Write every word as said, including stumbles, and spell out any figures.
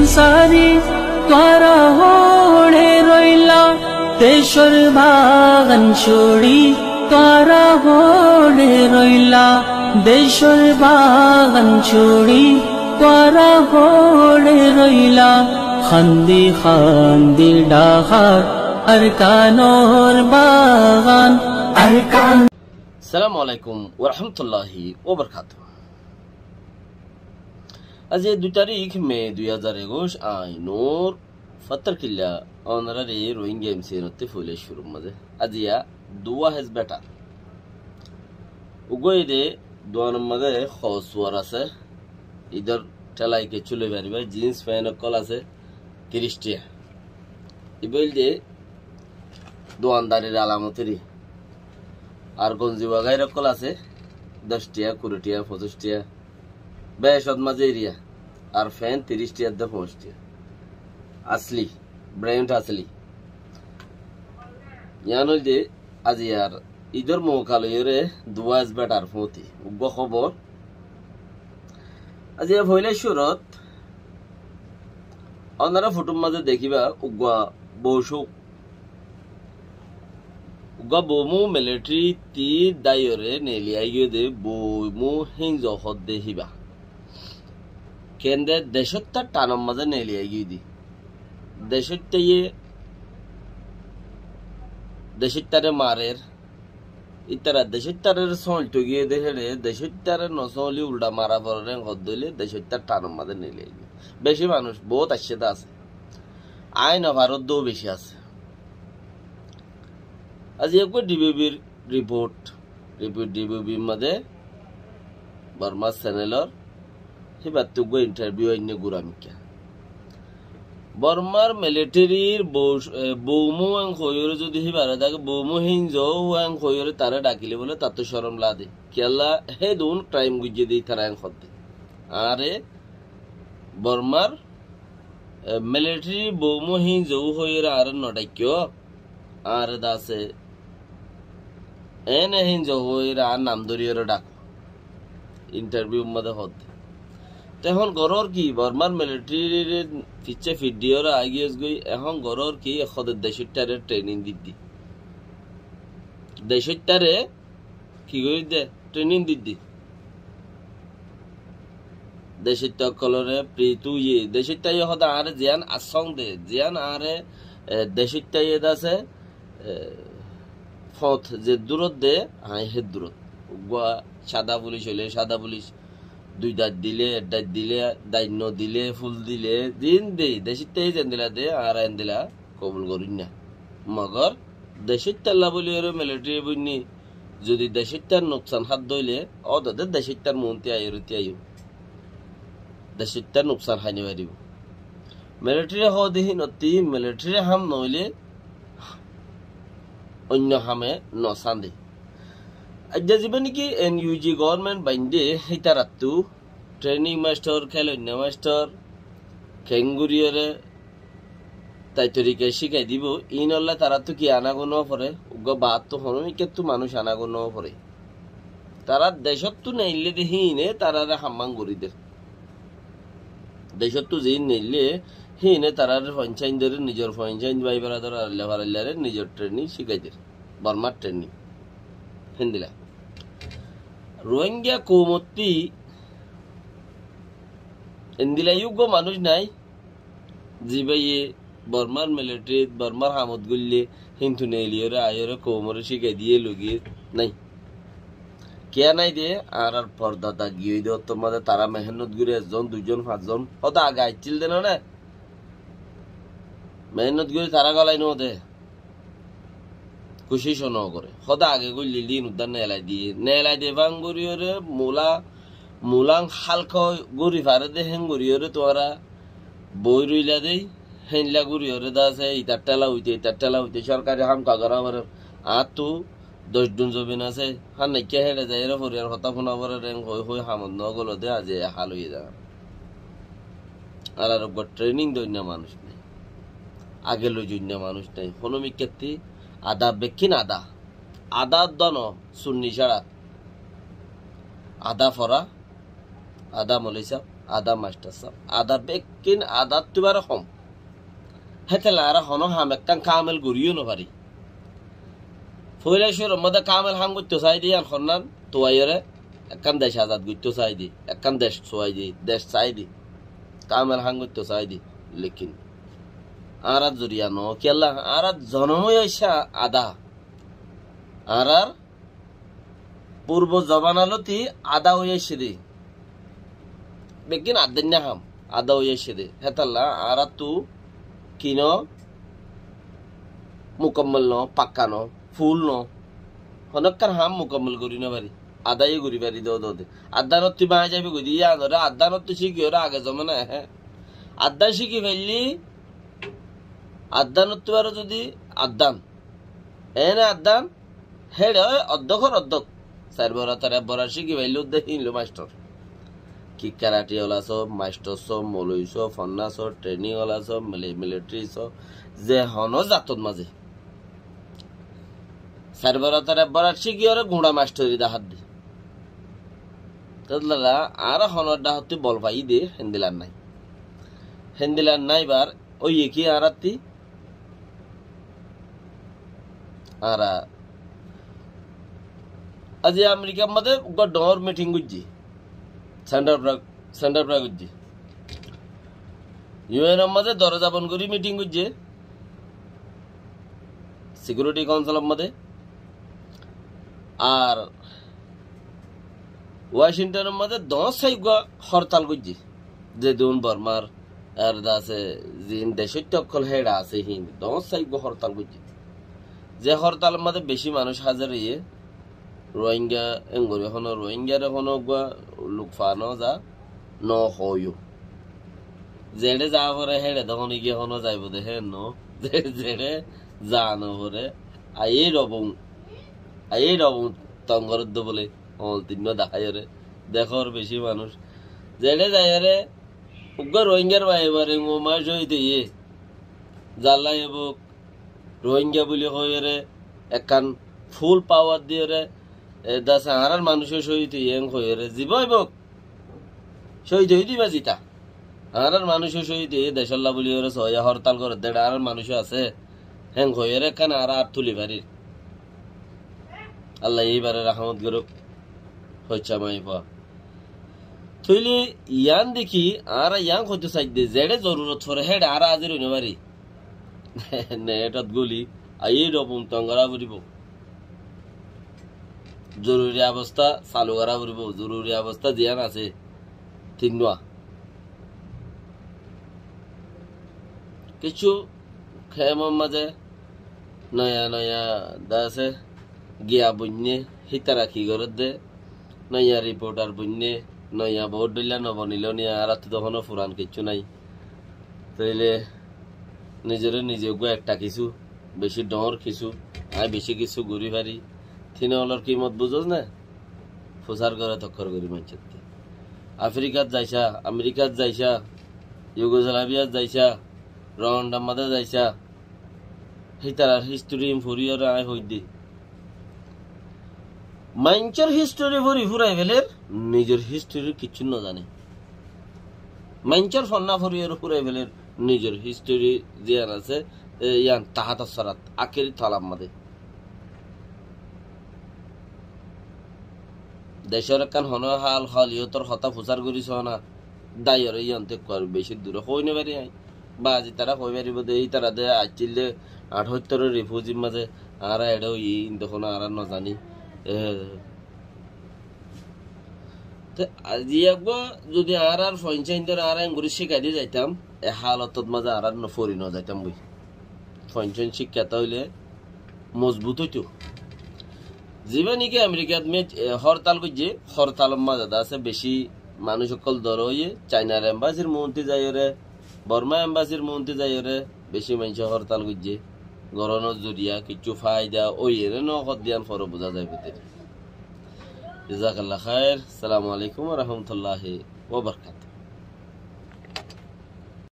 Sári tuáñra hoçé roilá, decór bagan cúri, tuáñra hoçé roilá, decór bagan cúri, tuáñra hoçé roilá, handi handi dhahár Arkanor bagan, Arkan. Assalamu alaikum warahmatulláhi wabarakátuhu. Aijja dui tarík me dui házar ekuic, añí Nur Fattarkilla, ónorare Rohingya M C N ottú foila cúrur mazé. Aijja duwa héz betar. Uggúa de duanor mazé hosuar asé, idor thelai kessú loi faribá, jins fen ókkol asé, tiríc tiya. Ibá óilde duandarir alamot eri. Ar gonzi wagair ókkol asé, doc tiya, kuri tiya, foñsic tiya. Bec ot mazé eriya. Ar fen tiríc tiya de foñsic tiya. Asli, brand asli. Yián óilde aijjar idor mouka loiyóre duwa héz betar fúti. Uggúa hóbor. Aijja foila cúrut ónora fothór mazé dekíba uggúa bou cúk. Uggúa boumú militari tí dáiyore neeli aigiyé de boumú hínzo hoódde híba. Kende decóttar thanor mazé neeli aigiyé de. Decóttaye decóttare marer. Ítara decóttaré sóñil thoi giyé de héçe, decóttaré nosóñli ulda mara forer en hoddé óile decóttar thanor mazé neeli aigiyé. Beci manúic bout aiccé de asé. Añí nofaródde beci asé. Aijja uggúa D B B r riport, riport D B B r mazé Bormar senelor híbattú uggúa intarviu ainné guramikká. Bormar militarir bou, e, boumú en hoiyóre zodi híbare dake, boumú hínzo en hoiyóre taré dhakile bóle tattú corom lade. Kiyólla hédun kraim goijjé de ítara en hoódde. Añáre Bormar, e, militarir boumú hínzo hoiyóre añáre nodhaikkó. Añáre de asé, ene hínzo hoiyóre añár nam dóriyore dhako. Intarviu mazé hoódde. Te ehón gorór ki, Bormar militarir ficcé fidhiyóre aigiyós goi, ehón gorór ki, e hoódde decóttaré trening didde. Decóttaré ki gorídde? Trening didde. Decótta ókkolore pri tu ye, decóttaye hoódde añáre ziyán assóng de, ziyán añáre, e, decóttaye de asé, e, fot ze durot de, añí hé durot. Uggúa cáda fulic óile cáda fulic, dui dait dile, ek dait dile, dait no dile, ful dile, zin de, decóttaye zendila de, añára endila kobul gorír na. Mogor decóttalla bóli ore militari boinní, zodi decóttar nuksan hádde óile, ódode decóttar muúntu aiyóre tíaiyum. Decóttar nuksan hái no faribó. Militari hoóde hínottí, militari ham noóile oinno hame nosáñde. Aijja zibá niki N U G government baindé, hítarattú training mastor, kéloinna mastor, keéngorí ore tai torika cíkai dibou, iínolla taráttu ki aná gó nófore, uggúa baáttu honómikkáttú manúic aná gó nófore. Tará decóttu neillé de híine taráre hammán gorí der. Decóttu ziín neillé híine taráre foincáin dóre, nizor foincáin bái beradar arailla faraillare nizor training cíkai der. Bormar training. Héndila. Rohingya koumottí endila yó uggúa manúic nái, zibáye Bormar militarit, Bormar hamot goillé, híntu neeliyóre aiyóre koumoré cíkai diyé logiyé nái. Kiyá nái de, añárar forda daggi óide ottór mazé tará mehénnot gorí ezzon, duizon, fañszon, hoda age aiccíl de no né? Mehénnot gorí tará golai no de. Kucíc ó no goré. Hoda age goillé lin uddá neelai diyé. Neelai de fán goríyoré mula, mulan hálka gorí faré de hén goríyoré tuáñra boói roilá de, héinla goríyoré de asé, itar théla óite, itar théla óite, sorkari ham ka gorá forer. Añáttu doc dhun zobin asé, hánnaikká héçe zaiyóre foriyar hotá fúna forer, en hoi hoi hamot no golo de, aijja e hál óiye zagar. Añárar uggúa training doinna manúic nái. Age loi zoinna manúic nái. Honómikkátti adá bekkín adá. Adá uddá no, sunni cárat. Adá fora, adá moloi sáb, Adá maistor sáb, adá bekkín adáttu baré hom. Hétolla añára honó ham ekkán kamel gorí yó no fari. Foila cúrur modé kamel ham goittó saáide, yián honnán tuaiyóre ekkán dec azad goittó saáide, ekkán dec suaide, dec saáide, kamel ham goittó saáide. Lekin añárar zoriya no, kiyólla añárar zonom ói aiccé adá. Añárar purbo zobanalóti adá ói aiccé dé. Bekkín addainna ham adá ói aiccé dé. Hétolla añáráttu kino mukammol no, pakka no, ful no. Honó ekkán ham mukammol gorí no fari. Adáye gorí fari dé, dé, dé. Addánottu báñgi zaibo goi dé, yiánoré addánottu cíkiyóre age zomana, hé. Addán cíki faillí, addánottu baré zodi addán. Ene addán, héçe ói oddókor oddók. Sair boratar ek borat cíki faillé uddé híin loi maistor. Ki karati ola só, maistor só, molobi só, fonna só, training ola só, mili-, military só, ze honó zatot mazé. Sair boratar ek borat cíkiyóre guñça maistori dahár dé. Tólla añára honó dhahottú bol faiyí dé, héndilla nái. Héndilla nái bar, óiye ki añárátti? Añára aijja Amerikar mazé uggwá dhoóñr miting goijjé. Central Park, Central Park goijjé. U N or mazé doroza bon gorí miting goijjé. Security Council or mazé. Ar Washington or mazé dhoóñr saigwá hortal goijjé. Zedún Bormar ar dase zin decóitta ókkol héçe asé híin dhoóñr saigwá hortal goijjé. Ze hortalor mazé beci manúic házir óiye, Rohingya, engori honó Rohingyare honó uggwá luk fa no za, no hoiyó. Zeçé za fore héçe dé honó giyé honó zaibo dé hé no. Ze-, zeçé za no fore, aiyé robong, aiyé robong tong gorédde bóle. Oñl tinnúa daháiyore, dekór beci manúic. Zeçé zaiyore, uggwá Rohingyar bái ebare engori cóhid óiye. Zalla ebok, Rohingya buli hoiyore, ekkán full power diyore, e, dase añárar manúic ó cóhid óiye, en hoiyore, zibá óibok. Cóhid ói diba zita. Añárar manúic ó cóhid óiye, decólla buli hoiyore, soiya hortal gorédde, añárar manúic ó asé. Héen hoiyóre ekkán añára át tuli farir. Allaye íbaré rahámot gorók. Hoiccá maiyafua. Tóile yián deki añára yián hoitó saidde, zeçé zorurot fore héçe añára házir ói no fari. Netot guli, aiyé robong tong gorá foribó. Zoruri obosta salu gorá foribó, zoruri obosta ziyán asé, tinnúa. Kissú kemor mazé noya noya dase giya boinné, hítara ki gorédde, noya reporter boinné, noya bout dhoilla no bonilé niya, añárattu to honó furan kissú nái. Tóile nizoré nize uggwá ekta kissú, beci dhoóñr kissú, añí beci kissú gorí fari. Tin ólor kimot buzós né? Fusár goré tokkor gorí maincótte. Afrikat zaisá, Amerikat zaisá, Yugoslaviyat zaisá, Rwandar mazé zaisá, hítarar history foriyóre añí hoidde. Maincór history fori furai feler, nizor history kissú no zane. Maincór fonna foriyóre furai feler, nizor history ziyán asé, e, yián tahátor sarat, akéri talar mazé. Decór ekkán honó hál, haliyotor hotá fusár gorí soó na, daiyore yián te kuar beci dure hoi no fari añí. Bazi tará hoi faribó de, ítara de aiccíl de athóttoror refugir mazé, añára eçé óiyi, íntu honó añára no zani. E, te azi eggúa zodi añárar foinca indor añára engori cíkai di zaitam, e hálotot mazé añára no fori no zaitam boi. Foinca cíkka táile mozbut óito. Zibá niki Amerikat me, e, hortal goijjé, hortalor mazé de asé beci manúic ókkol dóra óiye, Chainar embasir muúnti zaiyóre, Borma embasir muúnti zaiyóre, beci maincé hortal goijjé. Gorónor zoriya kissú faida óiye né no hoó de yián fore buzá zaibo de. Jazakallah khair. Assalamu alaikum wa rahmatullahi wa barakatuh.